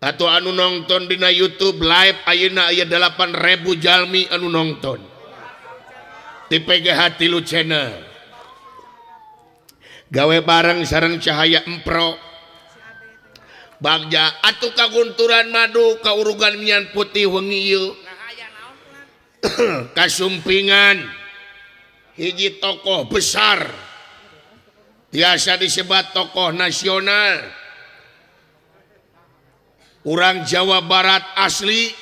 Atau anu nonton dina YouTube live ayeuna aya 8.000 jalmi anu nonton di PGH Tilu Channel. Gawe bareng sareng Cahaya Empro. Bagja atuh kagunturan madu kaurugan mian putih wengi ieu. Kasumpingan hiji tokoh besar biasa disebut tokoh nasional urang Jawa Barat asli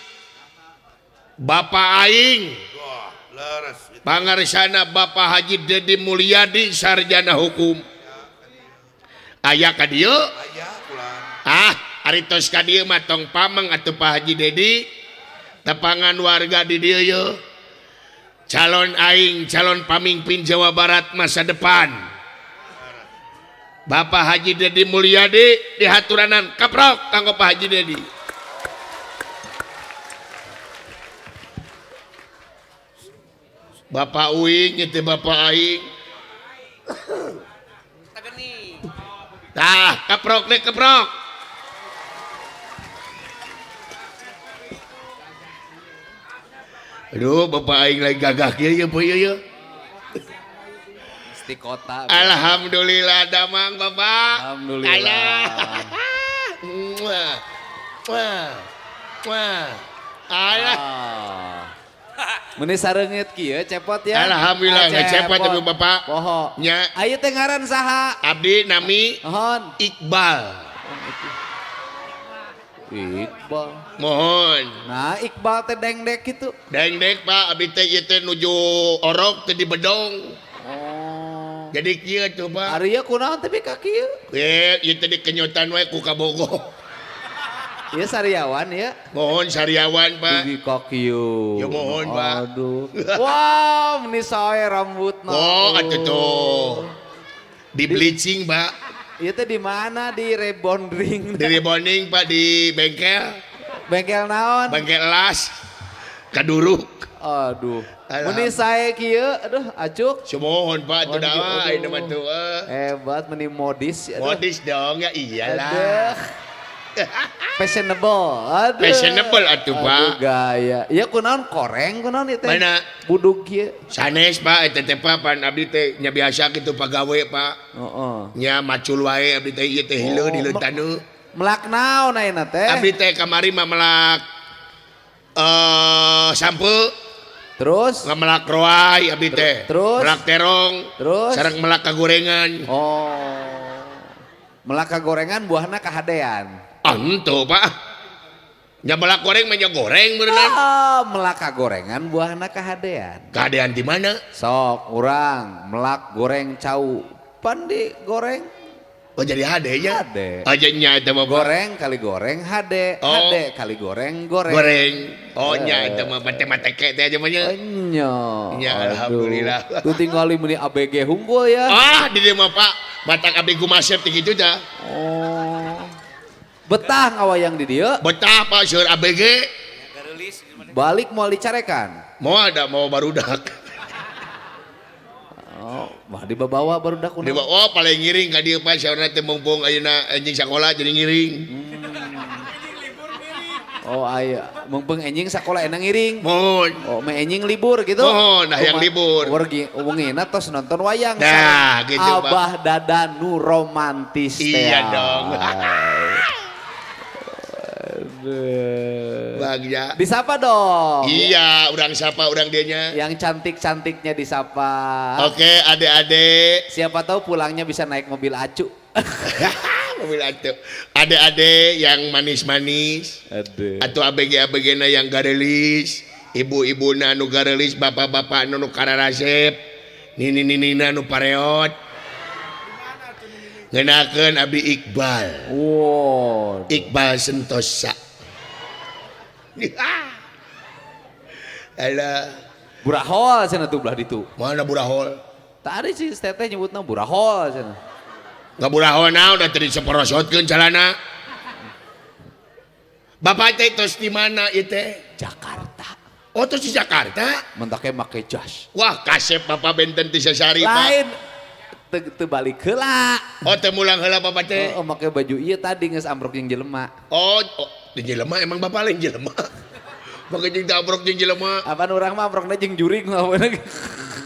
Bapak aing pangarsana Bapak Haji Dedi Mulyadi sarjana hukum aya ka dieu ah ari tos ka dieu mah tong pameng atuh Pak Haji Dedi tepangan warga di dieu ye calon aing calon pamimpin Jawa Barat masa depan Bapak Haji Dedi Mulyadi dihaturanan kaprok kanggo Pak Haji Dedi. Bapak uing itu Bapak aing. Tah kaprok deh kaprok. Aduh Bapak aing lagi gagah kieu ye poe ieu. Di kota. Alhamdulillah damang Bapak. Alhamdulillah. Wah. Wah. Wah. Alah. Meni sareungit kieu cepot ya. Alhamdulillah cepot tapi Bapak. Poho. Nya. Ayeuna teh ngaran saha? Abdi nami Mohon. Iqbal. Iqbal. Mohon. Nah, Iqbal teh dengdek kitu. Dengdek Pak, abdi teh ieu teh nuju orok teh di bedong. Oh. Jadi kieu tuh Pak. Ari ieu kunaon tapi ka kieu? Ieu teh dikenyotan wae ku kabogo. Ieu sariawan ya. Mohon sariawan Pak. Dugi ka kieu. Ya mohon Pak. Aduh. Wow, meni sae rambutna. Oh, atuh tuh. Di bleaching Pak. Ieu teh di mana? Di rebonding. Di rebonding Pak di bengkel. Bengkel naon? Bengkel las. Kaduruk. Aduh. Meni sae kieu, aduh acuk. Sumuhun Pak, atuh dah ayeuna mah tuh. Hebat meni modis. Aduh. Modis dong ya iyalah. Fashionable. Aduh. Fashionable atuh Pak. Aduh gaya. Ieu kunaon koreng kunaon ieu teh? Mana? Budug kieu. Sanes Pak, eta teh Pak pan abdi teh nya biasa kitu pagawe Pak. Heeh. Nya macul wae abdi teh ieu teh hileud hileud taneuh. Melak naon ayeuna teh? Abdi teh kamari mah melak sampe. Terus? Ngemelak roai abdi teh. Terus? Melak terong. Terus? Sareng melak kagorengan. Oh. Melak kagorengan buahna kahadean. Ah henteu Pak. Nya melak goreng mah nya goreng beunang. Ah, melak kagorengan buahna kahadean. Kahadean di mana? Sok urang melak goreng cau. Pan di goreng. Oh jadi hade nya? Hade. Aja nya eta mah goreng kali goreng hade, oh. Hade kali goreng goreng. Goreng. Oh nya eta mah matematika teh aja mah nya. Nya. Nya alhamdulillah. Tuh tinggali meuni ABG hunggul ya. Ah di dieu mah Pak, batak abdi gumasep teh kitu tah. Oh. Betah ngawayang di dieu? Betah Pak seueur ABG. Balik moal dicarekan? Moal da mau barudak. Oh, mah dibawa barudak kunaon? Dibawa oh, paling ngiring ka dieu Pak, saurna teh mumpung ayeuna anjing sakola jadi ngiring. Oh aya, mumpung anjing sakola enak ngiring. Mohon. Oh, meh anjing libur gitu. Mohon, nah yang libur. Wengina tos nonton wayang. Nah, gitu Pak. Abah Dadan nu romantis teh. Iya dong. Bagja. Disapa dong. Iya, urang sapa urang dianya. Yang cantik-cantiknya disapa. Oke, adik-adik. Siapa tahu pulangnya bisa naik mobil acu. Mobil acu. Adik-adik yang manis-manis. Atau ABG-ABG-na yang garelis, ibu-ibuna nu garelis, bapak-bapak nu kararasep, nini-ninina nu pareot. Ngenakeun abdi Iqbal. Wow. Iqbal Sentosa. Alah. Burahol cenah tuh belah ditu. Mana burahol? Tadi sih teteh nyebutna burahol cenah. Enggak burahol naon da teu diseporosotkeun calana. Bapak teh tos di mana ieu teh? Jakarta. Oh tos di Jakarta? Mentake make jas. Wah kasep bapak benten ti sasari Pak. Lain. Teu balik heula. Oh teu mulang heula bapak teh. Oh, make baju ieu tadi geus ambruk jeung jelema. Oh, Di jelema emang bapak lain jelema. Make jeung amprok jeung jelema. Apaan urang mah amprokna jeung jurig mah.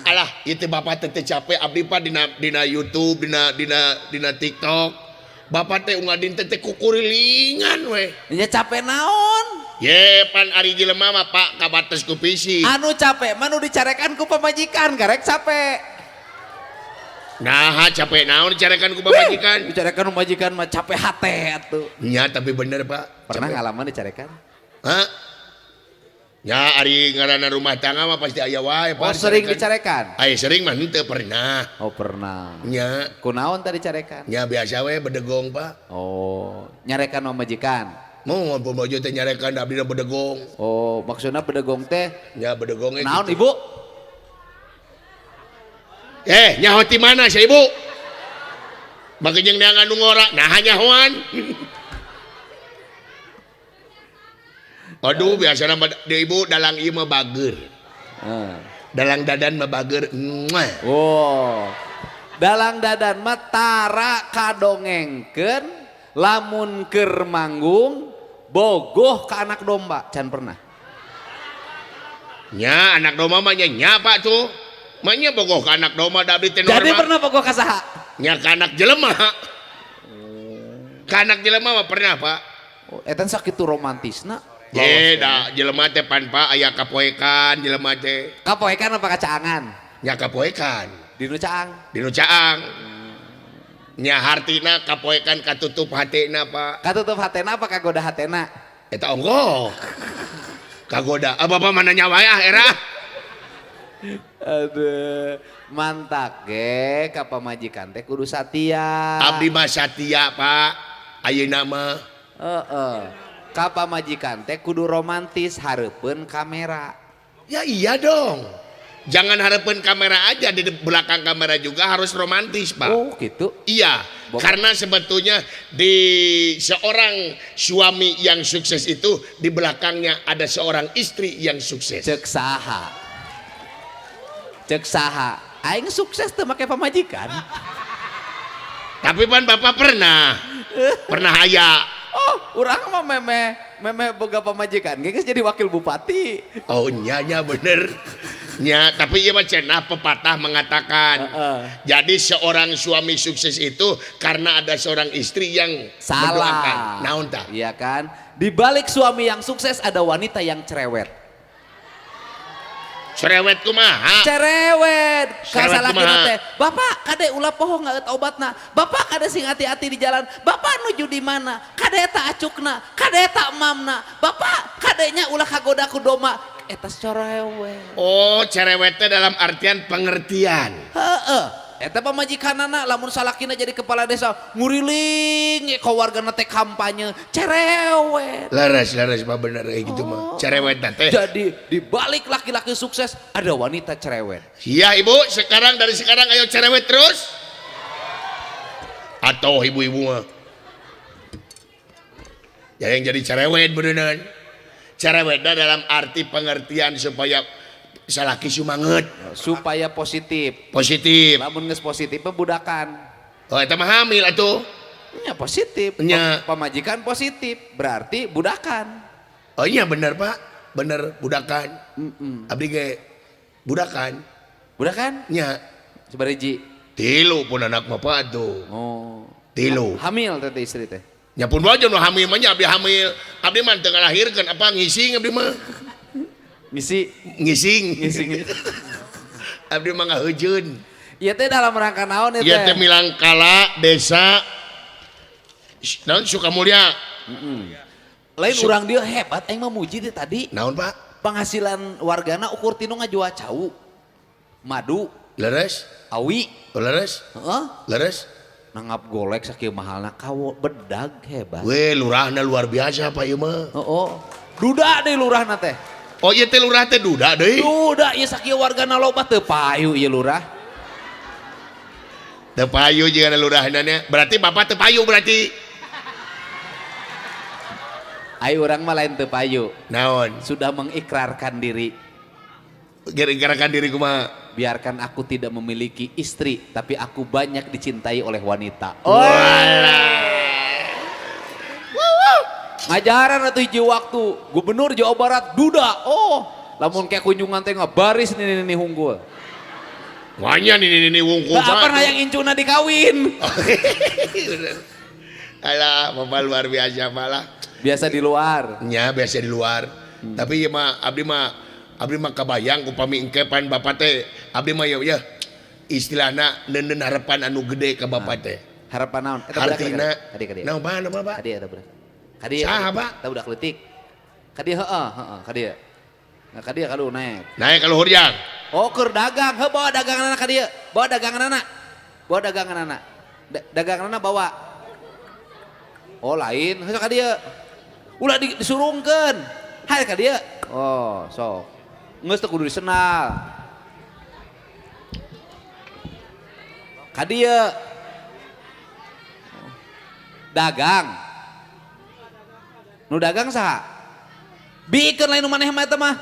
Alah, ieu teh bapak teh capek abdi pak dina YouTube, dina TikTok. Bapak teh unggal dinten teh kukurilingan we. Nya capek naon? Ye pan ari jelema mah Pak kabates ku fisik. Anu capek mah nu dicarekan ku pamajikan karek capek. Nah, capek naon dicarekan ku pamajikan? Dicarekan pamajikan mah capek hate atuh. Nya tapi bener Pak. Pernah ngalaman dicarekan? Hah? Ya ari ngaranna rumah tangga mah pasti aya wae Pak. Oh, sering dicarekan? Ai sering mah henteu pernah. Oh, pernah. Nya. Kunaon tadi dicarekan? Nya biasa we bedegong Pak. Oh, nyarekan pamajikan. Mau ngobrol teh nyarekan abdi bedegong. Oh, maksudna bedegong teh? Nya bedegong naon gitu. Ibu? Nyaho ti mana sia ibu? Make jeung neangan nu ngora, nah nyahoan. Aduh, biasana di ibu dalang ieu mah bager. Dalang dadan mah bager. Oh. Dalang dadan mah tara kadongengkeun lamun keur manggung bogoh ka anak domba, can pernah. Nya anak domba mah nya Pak tuh. Manya bogoh ka anak domba da abdi teh normal. Jadi pernah bogoh ka saha? Nya ka anak jelema. Ka anak jelema mah pernah, Pak. Oh, eta sakitu romantisna. Ye, da jelema teh pan Pak aya kapoekan jelema teh. Kapoekan apa kacaangan? Nya kapoekan. Dinu caang. Dinu caang. Nya hartina kapoekan katutup hatena, Pak. Katutup hatena apa kagoda hatena? Eta onggoh. Kagoda. Ah bapak mana nyawa ya era? Aduh, mantak ge ka pamajikan teh kudu satia. Abdi mah satia, Pak. Ayeuna mah. Heeh. Ka pamajikan teh kudu romantis hareupeun kamera. Ya iya dong. Jangan hareupeun kamera aja, di belakang kamera juga harus romantis, Pak. Oh, gitu. Iya, karena sebetulnya di seorang suami yang sukses itu di belakangnya ada seorang istri yang sukses. Cek saha. Cek saha. Aing sukses teu make pamajikan. Tapi pan Bapak pernah. Pernah aya. Oh, urang mah meme boga pamajikan geus jadi wakil bupati. Oh, nya nya bener. Nya, tapi ieu mah cenah pepatah mengatakan. Jadi seorang suami sukses itu karena ada seorang istri yang salah mendoakan. Naon tah? Iya kan? Di balik suami yang sukses ada wanita yang cerewet. Cerewet kumaha? Cerewet. Kasalakina teh. Bapak kade ulah poho ngaeut obatna. Bapak kade sing hati-hati di jalan. Bapak nuju di mana? Kade eta acukna, kade eta emamna. Bapak kadenya ulah kagoda ku doma. Eta cerewet. Oh, cerewet teh dalam artian pengertian. Heeh. Eta pamajikanana lamun salakina jadi kepala desa nguriling ka wargana teh kampanye cerewet. Leres leres Pak bener kayak gitu mah. Cerewet teh. Jadi di balik laki-laki sukses ada wanita cerewet. Iya Ibu, sekarang dari sekarang ayo cerewet terus. Atau ibu-ibu mah. Ya yang jadi cerewet beneran. Cerewetnya dalam arti pengertian supaya salaki sumanget, supaya positif. Positif. Lamun geus positif budakan. Oh eta mah hamil atuh. Nya positif. Nya pamajikan positif berarti budakan. Oh iya bener Pak, bener budakan. Abdi ge budakan. Budakan? Nya. Sabariji. Tilu pun anak mah Pak atuh. Oh. Tilu. Hamil teh istri teh. Nya pun wae nu hamil mah nya abdi hamil. Abdi mah teu ngalahirkeun apa ngising abdi mah. Ngisi ngising ngising. Abdi mah ngahejeun. Ieu teh dalam rangka naon ieu teh? Ieu teh Milangkala desa naon Sukamulya. Lain urang dieu hebat aing mah muji teh tadi. Naon Pak? Penghasilan wargana ukur tinu ngajual cau. Madu. Leres? Awi. Leres? Heeh. Leres? Nanggap golek sakieu mahalna kawo bedag hebat. Weh lurahna luar biasa Pak ieu mah. Heeh. Duda deui lurahna teh. Oh iya teh lurah teh duda deui. Duda ieu sakieu wargana loba teu payu ieu lurah. Teu payu jeung lurahna nya. Berarti bapak teu payu berarti. Ayo urang mah lain teu payu. Naon? Sudah mengikrarkan diri. Ikrarkan diri kumaha? Biarkan aku tidak memiliki istri, tapi aku banyak dicintai oleh wanita. Oh. Walah. Ngajaran atuh hiji waktu Gubernur Jawa Barat duda. Oh, lamun kayak kunjungan teh ngabaris nini-nini hunggul. Wanya nini-nini wungkul. Apa hayang incuna dikawin? Alah, bapak luar biasa malah. Biasa di luar. Nya biasa di luar. Tapi ieu mah abdi mah kabayang upami engkepan bapak teh abdi mah ya istilahna neundeun harapan anu gede ka bapak teh. Harapan naon? Eta hartina. Kadi. Naon bae Bapak? Kadi eta budak. Kadi. Saha, Pak? Eta budak leutik. Kadi heeh, heeh, kadi. Nah, kadi kalu naik. Naik ka luhur jang. Oh, keur dagang, heuh bawa daganganana ka dieu. Bawa daganganana. Bawa daganganana. Daganganana bawa. Oh, lain, heuh ka dieu. Ulah disurungkeun. Hae ka dieu. Oh, sok. Geus teu kudu disenal. Ka dieu. Dagang. Nu dagang saha? Biikeun lain nu maneh mah eta mah.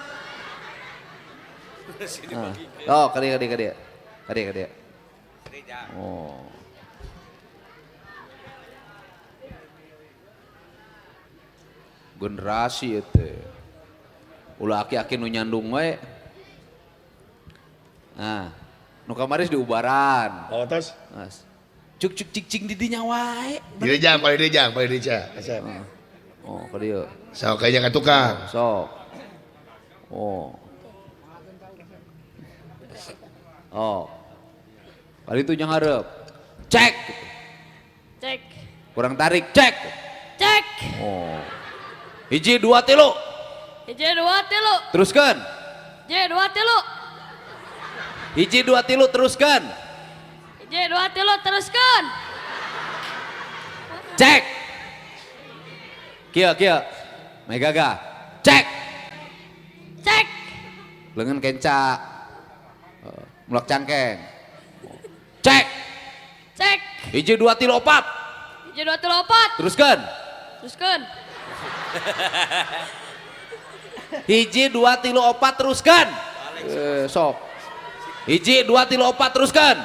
Oh, ka dieu ka dieu ka dieu. Ka dieu ka dieu. Oh. Generasi itu. Ulah aki-aki nu nyandung we. Nah, nu kamaris diubaran. Oh, tos. Cuk cuk cik cing di dinya wae. Di jang, paling di jang, paling di jang. Oh, ka dieu. Sok kayaknya ka tukang. Sok. Oh. Oh. Kali itu yang harap. Cek. Cek. Kurang tarik, cek. Cek. Oh. Hiji dua tilu. Hiji dua tilu. Teruskan. Hiji dua tilu. Hiji dua tilu teruskan. Hiji dua tilu teruskan. Cek. Kia kia. Megaga. Cek. Cek. Lengan kenca. Mulak cangkeng. Cek. Cek. Hiji dua tilu opat. Hiji dua tilu opat. Teruskan. Teruskan. Hiji dua tilu opat teruskan. Sok. Hiji dua tilu opat teruskan.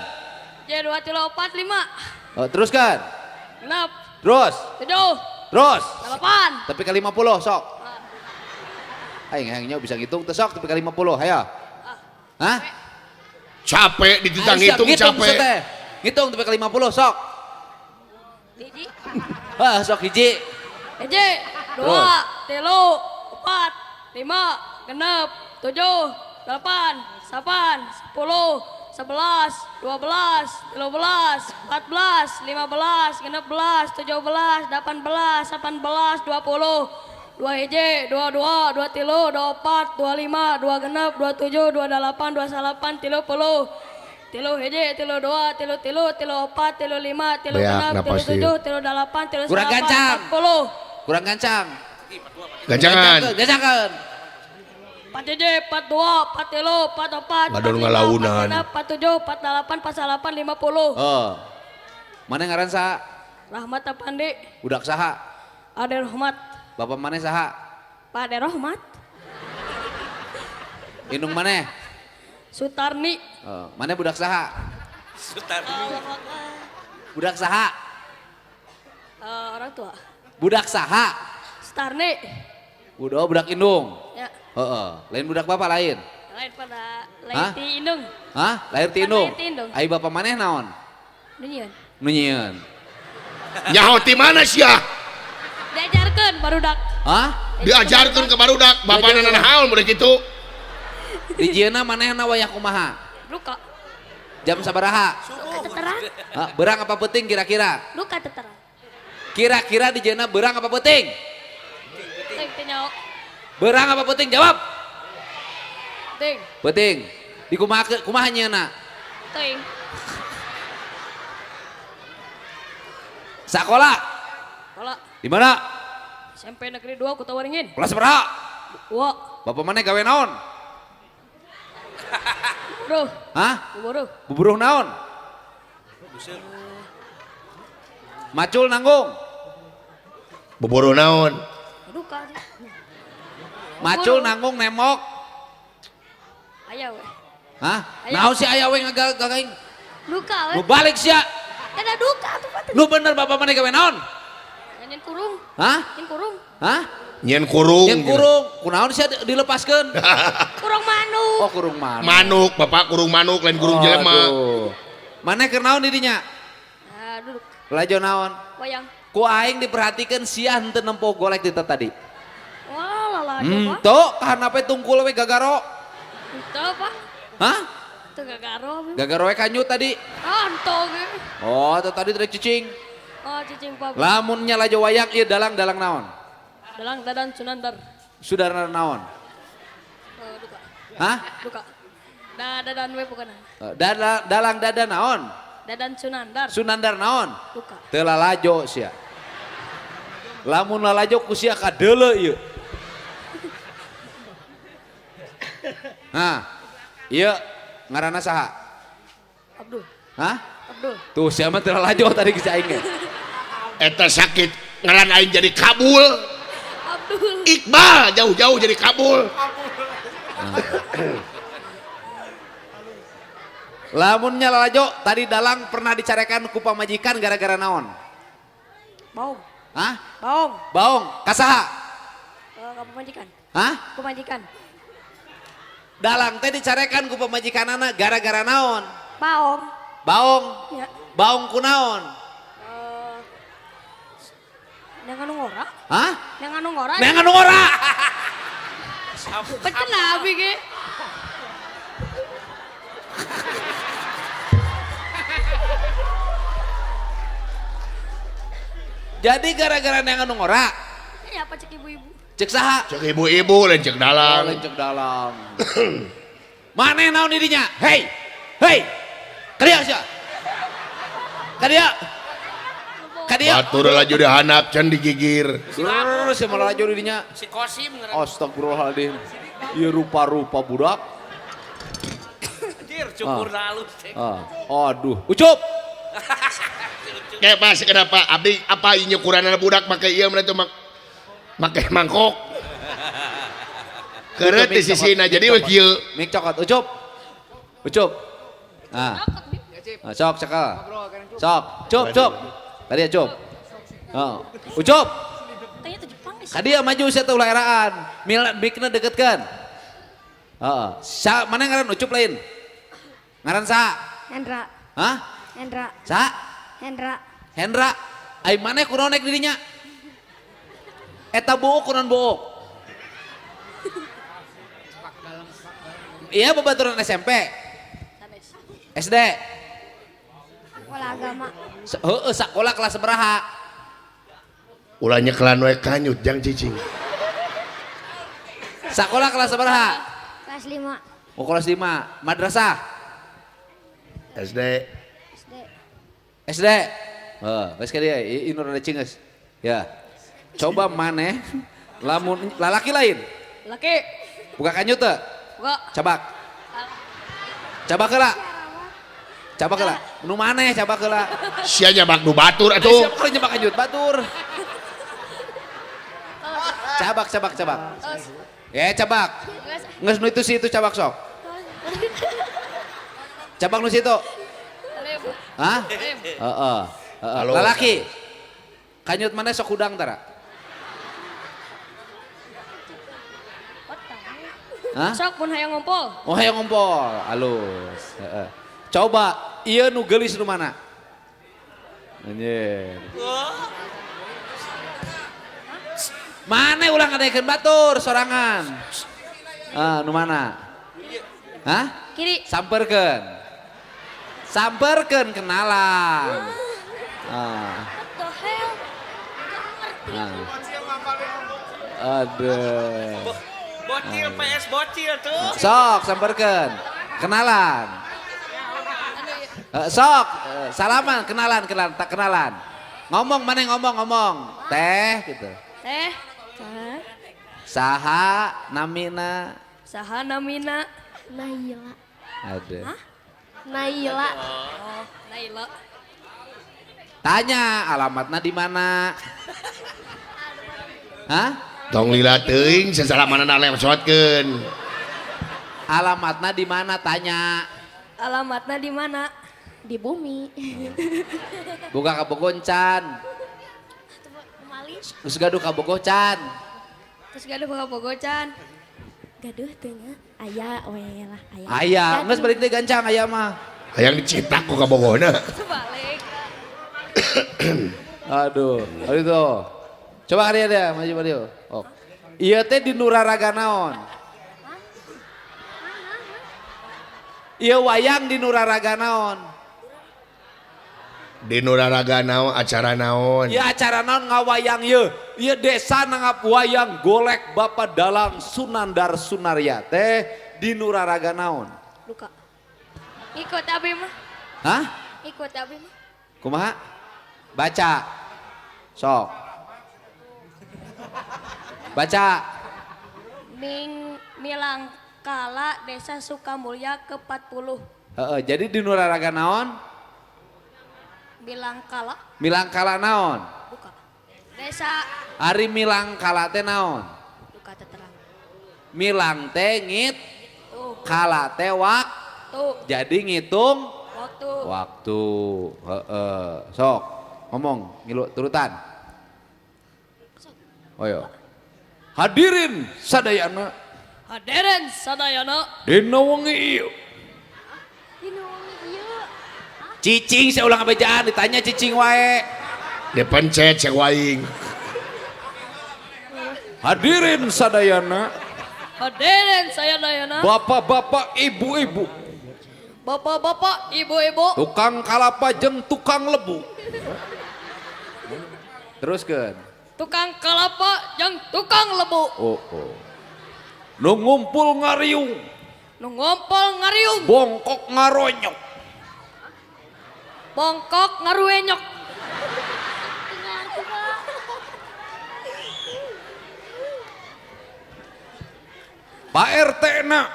Hiji dua tilu opat lima. Oh, teruskan. Genap. Terus. 7. Terus. 8. Tapi ke 50 sok. Aing hayangnya bisa ngitung teh sok tapi ke 50 hayo. Hah? Capek dititang ngitung capek. Ngitung tapi ke 50 sok. Hiji. Hah, sok hiji. Hiji, dua, tilu, opat, lima, genep, 7, 8, 9, 10, 11, 12, 13, 14, 15, 16, 17, 18, 18, 20, 2 hiji, 22, 23, 24, 25, 26, 27, 28, 29, 30, 3 hiji, 32, 33, 34, 35, 36, 37, 38, 39, 40. Kurang gancang. Gancangan. Gancangan. 4 hiji, 42, 43, 44, 45, 47, 48, 48, 50. Oh. Mana ngaran saha? Rahmat Apandi. Budak saha? Ade Rahmat. Bapak mana saha? Pak Ade Rahmat. Indung mana? Sutarni. Oh, mana budak saha? Sutarni. Budak saha? Orang tua. Budak saha? Sutarni. Udah budak indung. Ya. Heeh. Lain budak bapak lain. Lain pada lahir ti indung. Hah? Lahir ti indung. Ai bapak maneh naon? Nu nyieun. Nu nyieun. Nyaho ti mana sia? Diajarkeun barudak. Hah? Diajarkeun ke barudak, bapana naon mun kitu. Dijieuna manehna wayah kumaha? Duka. Jam sabaraha? Duka teterang. Hah, berang apa penting kira-kira? Duka teterang. Kira-kira dijieuna berang apa penting? Penting teu nyaho. Berang apa penting? Jawab. Penting. Penting. Di kumaha kumaha nyieuna? Penting. Sakola. Sekolah. Di mana? SMP Negeri 2 Kota Waringin. Kelas berapa? 2. Bapak mana gawe naon? Buruh. Hah? Buruh. Buruh naon? Macul nanggung. Buruh naon? Duka. Macul nanggung nemok. Aya we. Hah? Naon si aya we ngagagaing? Duka we. Nu balik sia. Ada duka tuh Pak. Nu bener bapak mana gawe naon? Nyen kurung. Hah? Nyen kurung. Hah? Nyen kurung. Nyen kurung. Kunaon sia dilepaskeun? Kurung manuk. Oh, kurung manuk. Manuk, Bapak kurung manuk lain kurung jelema. Maneh keur naon di dinya? Duduk. Lalajo naon? Wayang. Ku aing diperhatikeun sia henteu nempo golek di tadi. Wah, lalajo, Pak. Henteu, kahanap tungkul we gagaro. Henteu, Pak. Hah? Teu gagaro. Gagaro we kanyut tadi. Ah, henteu ge. Oh, teu tadi tadi cicing. Oh, cicing, Pak. Lamun nya lalajo wayang ieu dalang-dalang naon? Dalang Dadan Sunandar. Sudarna naon? Duka. Hah? Duka. Dadan we pokona. Dalang Dadan naon? Dadan Sunandar. Sunandar naon? Duka. Teu lalajo sia. Lamun lalajo ku sia kadeuleu ieu. Nah, ieu ngaranna saha? Abdul. Hah? Abdul. Tuh sia mah teu lalajo tadi geus aing ge. Eta sakit ngaran aing jadi kabul. Abdul. Iqbal jauh-jauh jadi kabul. Lamunnya lalajo tadi dalang pernah dicarekan ku pamajikan gara-gara naon? Baong. Hah? Baong. Baong. Kasaha? Ka pamajikan. Hah? Pamajikan. Dalang teh dicarekan ku pamajikanana gara-gara naon? Baong. Baong. Ya. Baong ku naon? Nengan ngora. Hah? Nengan ngora. Nengan ngora. Pecen abi ge. Jadi gara-gara nengan ngora. Iya apa cek ibu-ibu? Cek saha? Cek ibu-ibu lain cek dalang. Oh, lain cek dalang. Maneh naon didinya? Hei. Hei. Kadieu sia. Kadieu. Kadieu. Batur laju dihanap can digigir. Terus sia malah laju didinya. Si Kosim ngaranna. Astagfirullahaladzim. Ieu rupa-rupa budak. Anjir, cukur halus. Aduh, Ucup. Kayak pas kenapa abdi apa nyukuranna budak make ieu mah teh make mangkok. Keureut di sisina jadi we kieu. Mik cokot, Ucup. Ucup. Nah. Sok cekel. Sok, cup, cup. Tadi ya cup. Oh. Ucup. Kadieu maju sia teh ulah eraan. Mikna deketkeun. Heeh. Sa mana ngaran Ucup lain? Ngaran sa? Hendra. Hah? Hendra. Sa? Hendra. Hendra. Ai maneh kunaon naik dirinya? Eta buuk kunaon buuk? Iya babaturan SMP. SD. Sekolah agama. Heeh, sekolah kelas sabaraha? Ulah nyekelan we kanyut jang cicing. Sekolah kelas sabaraha? Kelas 5. Oh, kelas 5. Madrasah? SD. SD. SD. Heeh, geus ka dieu, ieu rada cingeus. Ya. Coba maneh lamun lalaki lain. Laki. Buka kanyut teu? Buka. Cabak. Cabak heula. Cabak heula. Nu maneh cabak heula. Sia nyabak nu batur atuh. Sia keur nyabak kanyut batur. Cabak, cabak, cabak. Ya cabak. Geus nu itu situ cabak sok. Cabak nu situ. Hah? Heeh. Lalaki. Kanyut maneh sok hudang tara? Hah? Sok pun hayang ngompol. Oh hayang ngompol, alus. Heeh. Coba ieu nu geulis nu mana? Anjir. Mana ulah ngadaekeun batur sorangan? Ah, nu mana? Hah? Kiri. Samperkeun. Samperkeun kenalan. Ah. What the hell? Ah. Aduh. Bocil PS bocil tuh. Sok samperkeun. Kenalan. Sok salaman, kenalan, kenalan, tak kenalan. Ngomong mana ngomong. Teh gitu. Teh. Saha namina. Saha namina. Naila. Aduh. Hah? Naila. Oh, Naila. Tanya alamatna di mana? Hah? Tong lila teuing sasalamanana lewatkeun. Alamatna di mana tanya? Alamatna di mana? Di bumi. Buka kabogoncan. Kemali. Geus gaduh kabogoh can. Geus gaduh kabogoh can. Gaduh teu nya. Aya we lah aya. Aya, geus balik deui gancang aya mah. Hayang dicetak ku kabogohna. Sebalik. Aduh, aduh tuh. Coba kali ada maju maju. Oh. Ieu teh di nuraraga naon? Ieu wayang di nuraraga naon? Di nuraraga naon acara naon? Ieu acara naon ngawayang ieu? Ieu desa nanggap wayang golek Bapak Dalang Sunandar Sunarya teh di nuraraga naon? Luka. Ikut abi mah. Hah? Ikut abi mah. Kumaha? Baca. Sok. Baca. Milang Kala Desa Sukamulya ke-40. Heeh, jadi di nuraraga naon? Milangkala. Milangkala naon? Buka. Desa. Ari Milangkala teh naon? Duka terang. Milang teh ngit. Tuh. Kala teh waktu. Jadi ngitung waktu. Waktu. Heeh. Sok ngomong ngilu turutan. Oh iya. Hadirin sadayana. Hadirin sadayana. Dina wengi ieu. Dina wengi ieu. Cicing saya ulang abejaan ditanya cicing wae. Dipencet cek waing. Hadirin sadayana. Hadirin sadayana. Bapak-bapak, ibu-ibu. Bapak-bapak, ibu-ibu. Tukang kalapa jeung tukang lebu. Teruskeun. Tukang kalapa jeung tukang lebu. Oh, oh. Nu ngumpul ngariung. Nu ngumpul ngariung. Bongkok ngaronyok. Bongkok ngaruenyok. Pak RT na.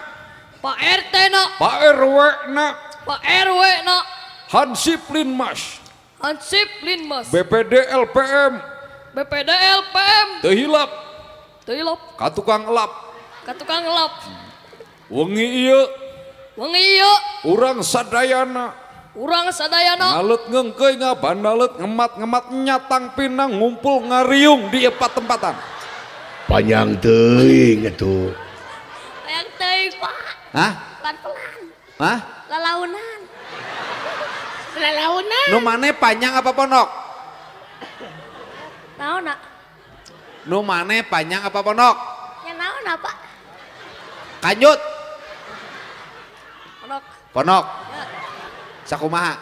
Pak RT na. Pak RW na. Pak RW na. Hansip Linmas. Hansip Linmas. BPD LPM. BPD LPM. Teu hilap. Teu hilap. Ka tukang elap. Ka tukang elap. Wengi ieu. Wengi ieu. Urang sadayana. Urang sadayana. Ngalet ngeungkeuy ngabandalet ngemat-ngemat nyatang pinang ngumpul ngariung di empat tempatan. Panjang teuing atuh. Panjang teuing, Pak. Hah? Pelan-pelan. Hah? Lalaunan. Lalaunan. Nu mane panjang apa pondok? Naon, nak? Nu mane panjang apa pondok? Ya naon, Pak? Kanjut. Pondok. Pondok. Ya. Sakumaha?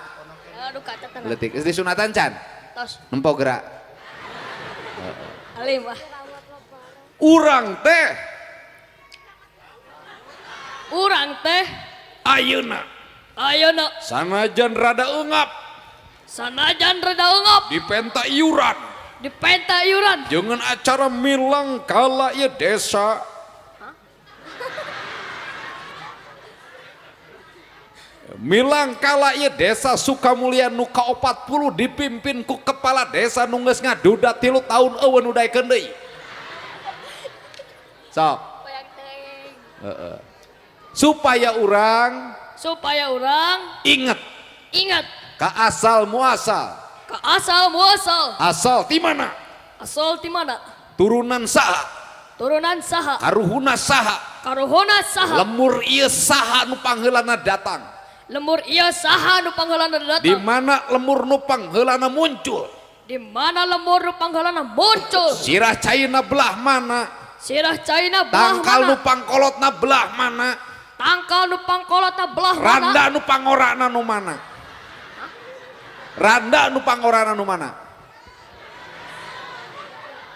Aduh, kata tenang. Leutik. Geus disunatan can? Tos. Nempo gerak. Alim ah. Urang teh. Urang teh. Ayeuna. Ayeuna. Sanajan rada eungap. Sanajan rada eungap. Dipenta iuran. Dipenta iuran. Jangan acara milang kala ieu desa. Milang kala ieu desa Sukamulya nu ka-40 dipimpin ku kepala desa nu geus ngaduda 3 tahun eueun nu daekeun deui. Sok. Heeh. Supaya urang inget ingat ka asal muasal. Ka asal muasal. Asal ti mana? Asal ti mana? Turunan saha? Turunan saha? Karuhuna saha? Karuhuna saha? Lemur ieu saha nu pangheulana datang? Lemur ieu saha nu pangheulana datang? Di mana lemur nu pangheulana muncul? Di mana lemur nu pangheulana muncul? Sirah caina belah mana? Sirah caina belah Tangkal mana? nu pangkolotna belah mana? Tangkal nu pangkolotna belah mana? Randa nu pangorana nu mana? Randa nu pangorana nu mana?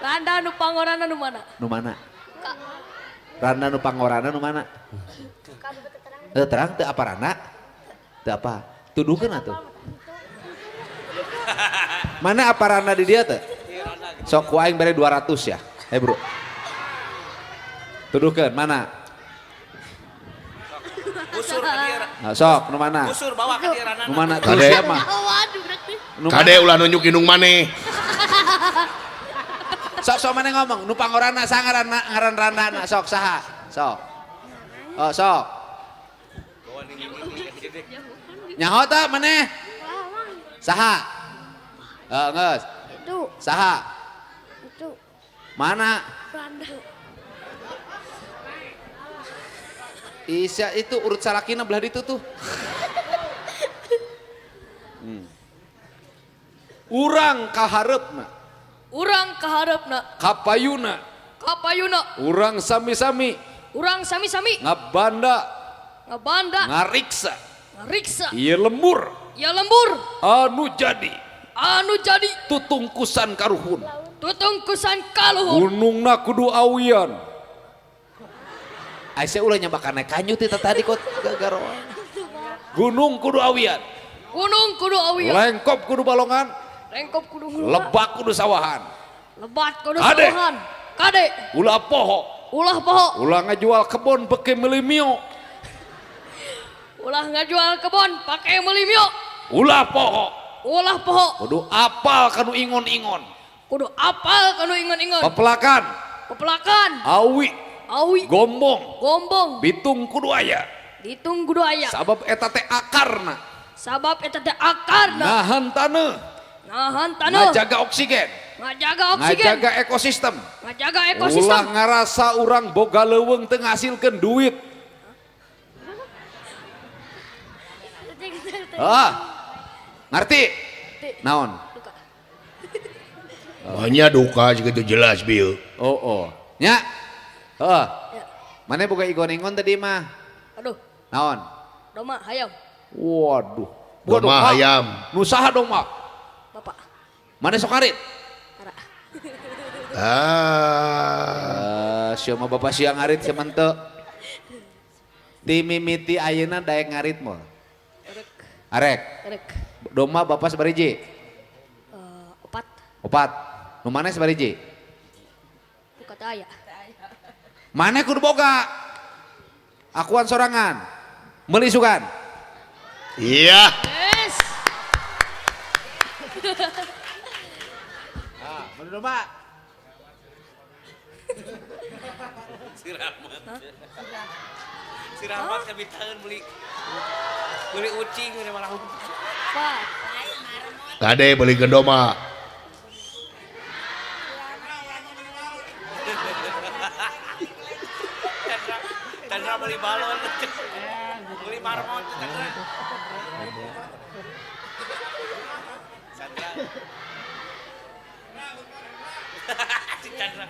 Randa nu pangorana nu mana? Nu mana? Randa nu pangorana nu mana? Terang teu apa randa? Teu apa? Tuduhkeun atuh. Mana apa randa di dia teh? Sok ku aing bere 200 ya. Eh bro. Tuduhkeun mana? Busur ka dieu. Nah, sok nu mana? Busur bawa ka dieu randana. Nu mana? Terus Kade. siapa? Kade ulah nunjuk indung maneh. Sok sok mana ngomong? Nu pangorana saha ngaranna ngaran randana sok saha? Sok. Oh sok. Nyaho teh maneh? Saha? Heeh geus. Itu. Saha? Itu. Mana? Randa. Isya itu urut salakina belah ditu tuh. Urang kahareupna. Urang kahareupna. Kapayuna. Kapayuna. Urang sami-sami. Urang sami-sami. Ngabanda. Ngabanda. Ngariksa. Ngariksa. Ieu lembur. Ieu lembur. Anu jadi. Anu jadi. Tutungkusan karuhun. Tutungkusan kaluhun. Gunungna kudu awian. Aisyah ulah nyabakan naik kanyu tita tadi kok gagaroan. Gunung kudu awian. Gunung kudu awian. Lengkop kudu balongan. Lengkop kudu lebak kudu sawahan. Lebat kudu kade. Sawahan. Kade. Ulah poho. Ulah poho. Ulah ngajual kebon pake meuli mio. Ulah ngajual kebon pake meuli mio. Ulah poho. Ulah poho. Kudu apal kanu ingon-ingon. Kudu apal kanu ingon-ingon. Pepelakan. Pepelakan. Awi. Awi. Gombong. Gombong. Bitung kudu aya. Bitung kudu aya. Sabab eta teh akarna. Sabab eta teh akarna. Nahan taneuh. Nahan taneuh. Ngajaga oksigen. Ngajaga oksigen. Ngajaga ekosistem. Ngajaga ekosistem. Ulah ngarasa urang boga leuweung teu ngasilkeun duit. Ah. Ngerti? Naon? Banyak duka segitu jelas bieu. Oh oh. Nya. Heeh. Mana boga igon-ingon tadi mah? Aduh. Naon? Doma hayam. Waduh. Doma hayam. Nu saha doma? Bapak. Mana sok ngarit? Ara. Ah. Sia mah bapak sia ngarit sia mah teu. Ti mimiti ayeuna daek ngarit moal? Arek. Arek. Arek. Doma bapak sabariji? Opat. Opat. Nu mana sabariji? Buka teu aya. Mana kudu boga? Akuan sorangan. Meuli sugan. Iya. Yes. Ah, meuli domba. Si Rahmat. Si Rahmat kabitaeun beli ucing udah malah. Pak. Kade beli domba. Chandra beli balon, beli marmot, Chandra. Chandra. Si Chandra.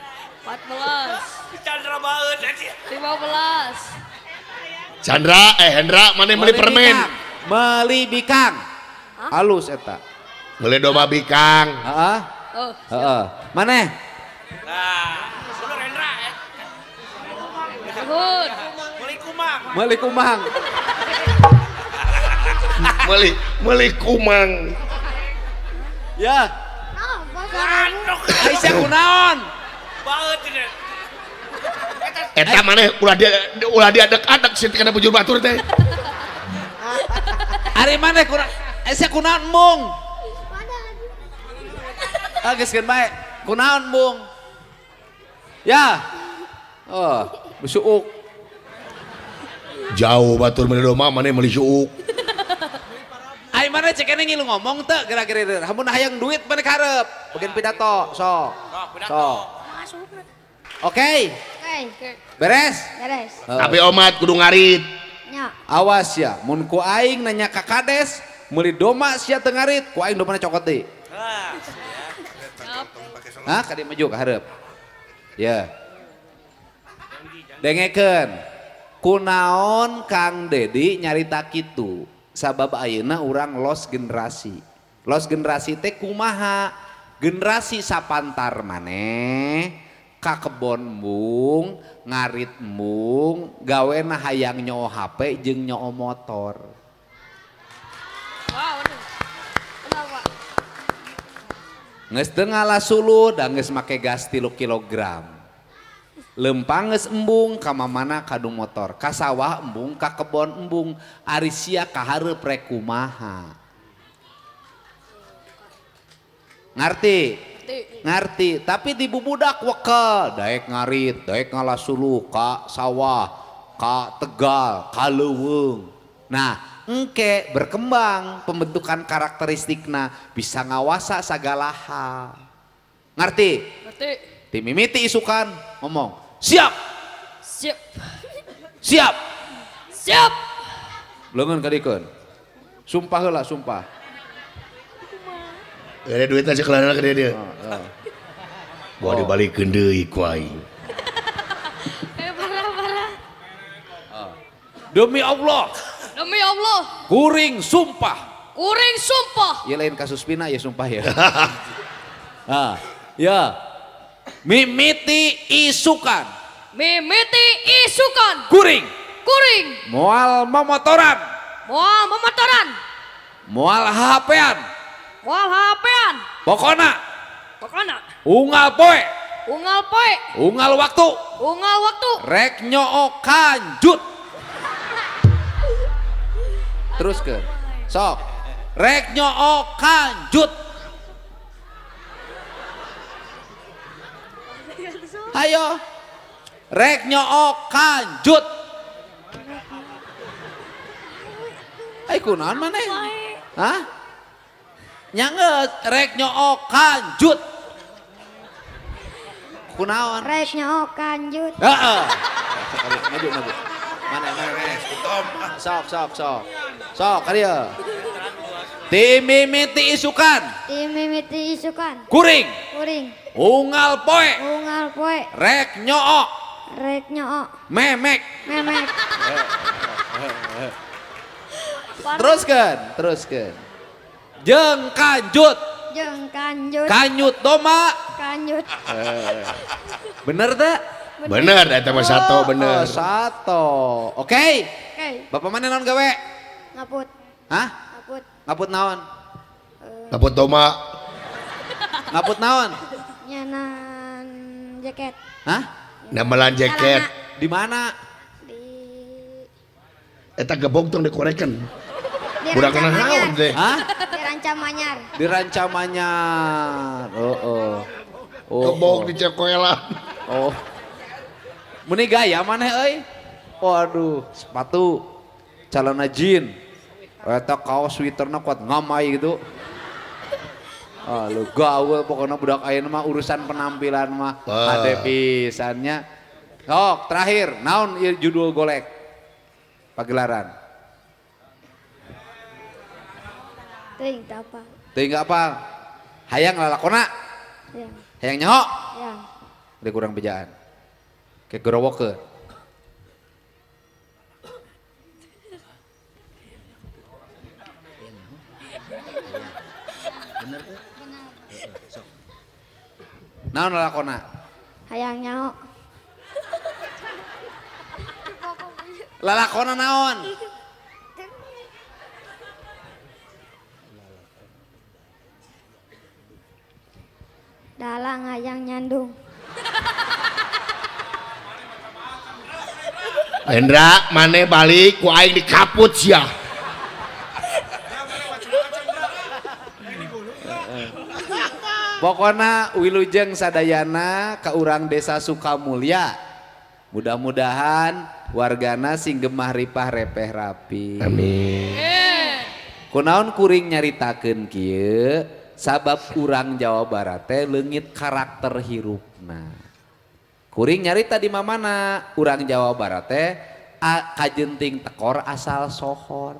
14. Si Chandra banget. 15. Chandra, Hendra, mana beli permen? Beli bikang. Halus eta. Beli domba bikang. Heeh. Oh. Heeh. Mana? Nah, bener Hendra. Nuhun. Beli kumang. Beli kumang. Beli kumang. Ya. Aisyah kunaon? Banget ini. Eta maneh ulah dia adek-adek sih kana bujur batur teh. Ari maneh kurang Aisyah kunaon mung? Ah geus keun bae. Kunaon mung? Ya. Oh, suuk. Jauh batur meuli domba maneh meuli suuk. Ai maneh cek ene ngilu ngomong teu geura-geura. Hamun hayang duit maneh karep. Bagian pidato, sok. Sok. Oke. Oke. Beres? Beres. Tapi omat kudu ngarit. Nya. Awas ya, mun ku aing nanya ka kades, meuli domba sia teu ngarit, ku aing domana cokot deui. Hah, kade maju ka hareup. Ya. Dengekeun. Kunaon Kang Dedi nyarita kitu? Sabab ayeuna urang los generasi. Los generasi teh kumaha? Generasi sapantar maneh ka kebon embung, ngarit embung, gawena hayang nyoo HP jeung nyoo motor. Wow, kenapa? Geus teu ngalah suluh da geus make gas 3 kilogram. Lempang geus embung ka mamana kadu motor, ka sawah embung, ka kebon embung, ari sia kahareup rek kumaha. Ngarti? Ngarti, tapi di bubudak wekel, daek ngarit, daek ngalah suluh ka sawah, ka tegal, ka leuweung. Nah, engke berkembang pembentukan karakteristikna bisa ngawasa sagala hal. Ngerti? Ngerti. Ti mimiti isukan ngomong siap. Siap. Siap. Siap. Leungeun kadikeun. Sumpah heula sumpah. Ada duitna sakeulana ka dieu. Heeh. Bawa dibalikeun deui ku aing. Parah-parah. Demi Allah. Demi Allah. Kuring sumpah. Kuring sumpah. Ya lain kasus pina ya sumpah ya. Ah, ya. Mimiti isukan. Mimiti isukan. Kuring. Kuring. Moal momotoran. Moal momotoran. Moal HP-an. Moal HP-an. Pokona. Pokona. Unggal poe. Unggal poe. Unggal waktu. Unggal waktu. Rek nyoo kanjut. Terus ke. Sok. Rek nyoo kanjut. Ayo. Rek nyoo kanjut. Ai kunaon maneh? Hah? Nyangeut rek nyoo kanjut. Kunaon? Rek nyoo kanjut. Heeh. Maju maju. Mana mana mana. Sok sok sok. Sok ka dieu. Timimiti isukan. Timimiti isukan. Kuring. Kuring. Unggal poe. Unggal poe. Rek nyoo. Rek nyoo. Memek. Memek. Teruskan, teruskan. Jeung kanjut. Jeung kanjut. Kanyut doma. Kanjut. Bener teh? Bener eta mah sato bener. Oh, sato. Oke. Oke. Bapak mana naon gawe? Ngaput. Hah? Ngaput. Ngaput naon? Ngaput doma. Ngaput naon? Nyanan jaket. Hah? Nambalan jaket. Di mana? Di eta gebog tong dikorekan. Budak kena naon teh? Hah? Di Rancamanyar. Di Rancamanyar. Oh, oh. Oh, gebog oh. Di Cekoela. Oh. Meni gaya maneh euy. Waduh, sepatu, celana jean. Eta kaos sweaterna kuat ngamai gitu. Ah, lu gaul pokoknya budak ayeuna mah urusan penampilan mah hade pisannya. Sok, terakhir naon ieu judul golek? Pagelaran. Teuing teu apal. Teuing apal. Hayang lalakona. Hayang. Hayang nyaho. Hayang. Deui kurang bejaan. Ke gorowokeun. Bener. Naon lalakona? Hayang nyaho. Lalakona naon? Dalang hayang nyandung. Hendra, maneh balik ku aing dikaput sia. Pokona wilujeng sadayana ka urang desa Sukamulya. Mudah-mudahan wargana sing gemah ripah repeh rapi. Amin. Kunaon kuring nyaritakeun kieu sabab urang Jawa Barat teh leungit karakter hirupna. Kuring nyarita di mamana urang Jawa Barat teh kajenting tekor asal sohor.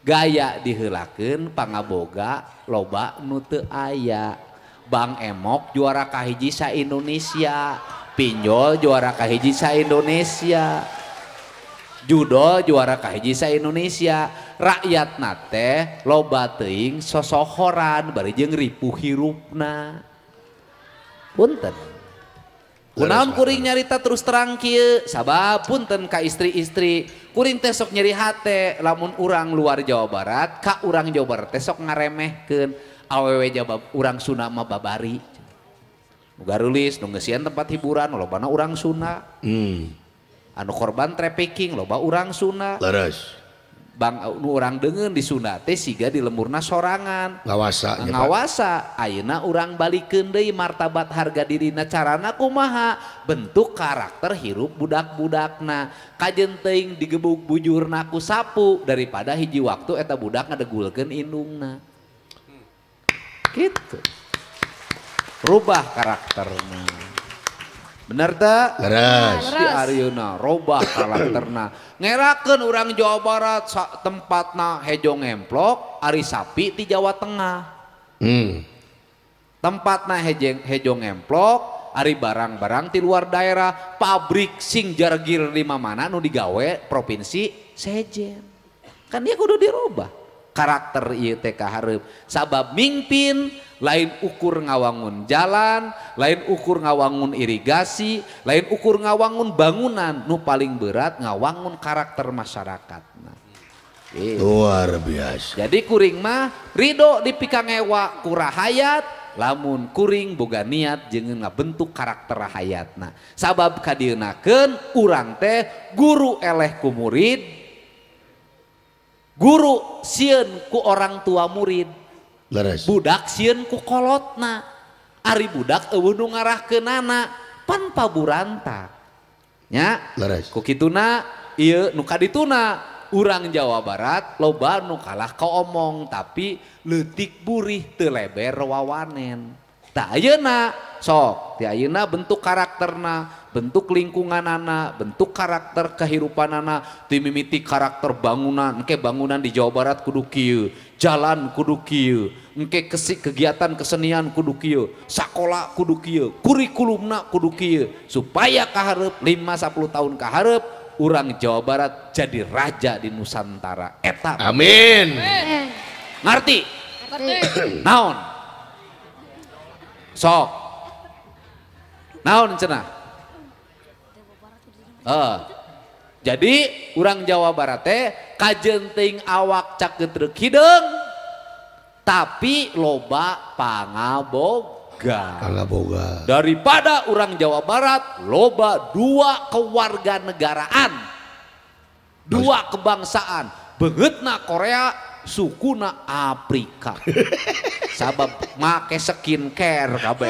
Gaya diheulakeun pangaboga loba nu teu aya. Bang Emok juara kahiji sa Indonesia, Pinjol juara kahiji sa Indonesia, Judo juara kahiji sa Indonesia. Rakyatna teh loba teuing sosohoran bari jeung ripuh hirupna. Punten. Kunaon kuring nyarita terus terang kieu sabab punten ka istri-istri kuring teh sok nyeri hate lamun urang luar Jawa Barat ka urang Jawa Barat teh sok ngaremehkeun awewe Jawa urang Sunda mah babari. Nu garulis nu ngeusian tempat hiburan lobana urang Sunda. Anu korban trafficking loba urang Sunda. Leres. Bang nu urang deungeun di Sunda teh siga di lemurna sorangan. Ngawasa. Ngawasa ayeuna urang balikeun deui martabat harga dirina carana kumaha bentuk karakter hirup budak-budakna. Kajen teuing digebug bujurna ku sapu daripada hiji waktu eta budak ngadegulkeun indungna. Gitu. Rubah karakterna. Bener teu? Leres. Di ayeuna robah karakterna. Ngerakeun urang Jawa Barat tempatna hejo ngemplok ari sapi ti Jawa Tengah. Tempatna hejo ngemplok ari barang-barang ti luar daerah, pabrik sing jargir di mana nu digawe provinsi sejen. Kan dia kudu dirubah karakter ieu teh kahareup. Sabab mingpin lain ukur ngawangun jalan, lain ukur ngawangun irigasi, lain ukur ngawangun bangunan, nu paling berat ngawangun karakter masyarakatna. Luar biasa. Jadi kuring mah ridho dipikangewa ku rahayat, lamun kuring boga niat jeung ngabentuk karakter rahayatna. Sabab kadieunakeun urang teh guru eleh ku murid, guru sieun ku orang tua murid. Leres. Budak sieun ku kolotna. Ari budak eueuh nu ngarahkeunana pan paburantak. Nya? Leres. Ku kituna ieu nu kadituna urang Jawa Barat loba nu kalah kaomong tapi leutik burih teu leber wawanen. Tah ayeuna sok ti ayeuna bentuk karakterna, bentuk lingkunganana, bentuk karakter kehirupanana, ti mimiti karakter bangunan, engke bangunan di Jawa Barat kudu kieu, jalan kudu kieu, engke kegiatan kesenian kudu kieu, sakola kudu kieu, kurikulumna kudu kieu, supaya kahareup 5-10 tahun kahareup urang Jawa Barat jadi raja di Nusantara. Eta. Amin. Ngerti? Ngerti. Naon? Sok. Naon cenah? Jadi urang Jawa Barat teh kajenting awak cakeut hideung tapi loba pangaboga. Pangaboga. Daripada urang Jawa Barat loba dua kewarganegaraan, dua kebangsaan, beungeutna Korea, sukuna Afrika. Sabab make skincare kabeh.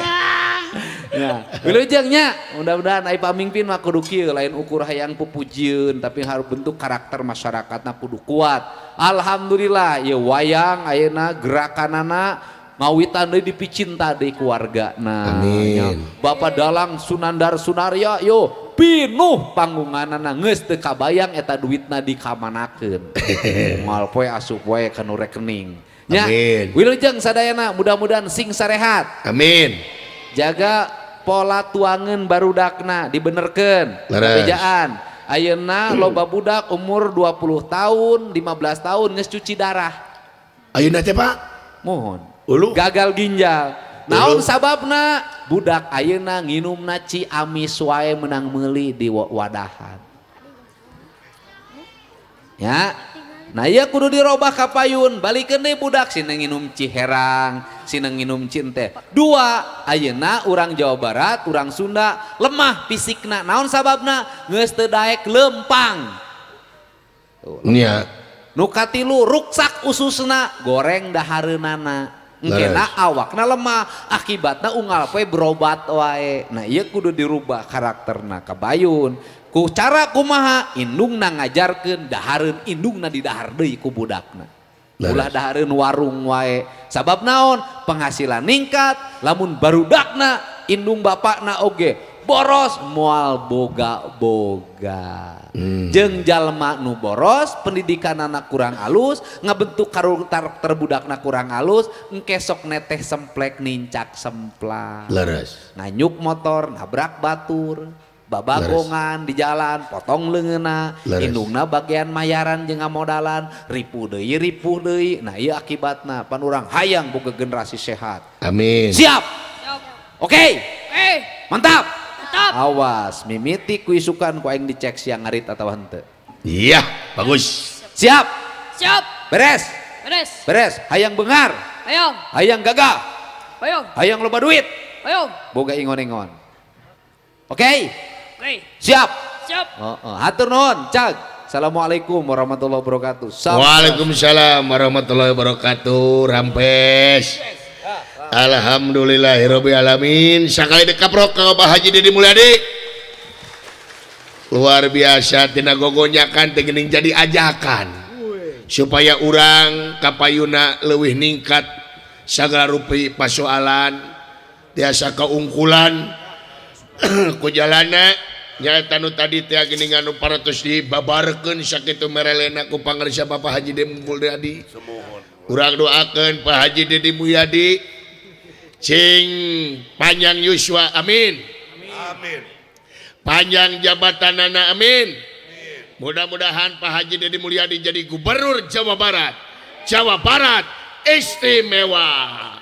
Ya, wilujeng nya, mudah-mudahan ai pamingpin mah kudu kieu, lain ukur hayang pupujieun tapi harus bentuk karakter masyarakatna kudu kuat. Alhamdulillah ieu wayang ayeuna gerakanana ngawitan deui dipicinta deui keluargana. Amin. Bapak Dalang Sunandar Sunarya yo pinuh panggunganana geus teu kabayang eta duitna dikamanakeun. Moal poe asup wae kanu rekening. Nya, wilujeng sadayana mudah-mudahan sing sarehat. Amin. Jaga pola tuangan barudakna dibenerkeun. Bejaan. Ayeuna loba budak umur 20 tahun, 15 tahun geus cuci darah. Ayeuna teh Pak? Mohon. Ulu. Gagal ginjal. Naon sababna? Budak ayeuna nginumna ciamis wae menang meuli di wadahan. Ya. Nah ieu kudu dirobah ka payun, balikeun deui budak sina nginum ciherang, sina nginum cinte. Dua, ayeuna urang Jawa Barat, urang Sunda lemah fisikna. Naon sababna? Geus teu daek lempang. Nya. Nu katilu ruksak ususna, goreng dahareunana. Engkena awakna lemah, akibatna unggal poe berobat wae. Nah ieu kudu dirubah karakterna kabayun. Ku cara kumaha indungna ngajarkeun dahareun indungna didahar deui ku budakna. Ulah dahareun warung wae. Sabab naon? Penghasilan ningkat, lamun barudakna indung bapakna oge boros moal boga-boga. Jeung jalma nu boros, pendidikan anak kurang alus, ngabentuk karakter budakna kurang alus, engke sok neteh semplek nincak semplak. Leres. Nganyuk motor, nabrak batur, babagongan di jalan, potong leungeunna, indungna bagian mayaran jeung ngamodalan, ripuh deui. Nah ieu akibatna pan urang hayang boga generasi sehat. Amin. Siap. Oke. Mantap. Mantap. Awas mimiti ku isukan ku aing dicek siang ngarit atau henteu. Iya, bagus. Siap. Siap. Beres. Beres. Beres. Hayang bengar. Hayang. Hayang gagah. Hayang. Hayang loba duit. Hayang. Boga ingon-ingon. Oke. Oke. Siap. Siap. Hatur nuhun, cag. Assalamualaikum warahmatullahi wabarakatuh. Waalaikumsalam warahmatullahi wabarakatuh. Rampes. Alhamdulillahirabbil alamin. Sakali dekaprok ka Bapak Haji Dedi Mulyadi. Luar biasa tina gogonyakan teh geuning jadi ajakan supaya urang kapayuna leuwih ningkat sagala rupi pasoalan tiasa keungkulan Ku jalana nyaeta nu tadi teh geuningan nu parantos dibabarkeun sakitu merelena ku pangarsa Bapak Haji Dedi Mulyadi. Urang doakeun Pak Haji Dedi Mulyadi cing panjang yuswa, amin. Amin. Panjang jabatanana, amin. Mudah-mudahan Pak Haji Dedi Mulyadi jadi gubernur Jawa Barat. Jawa Barat istimewa.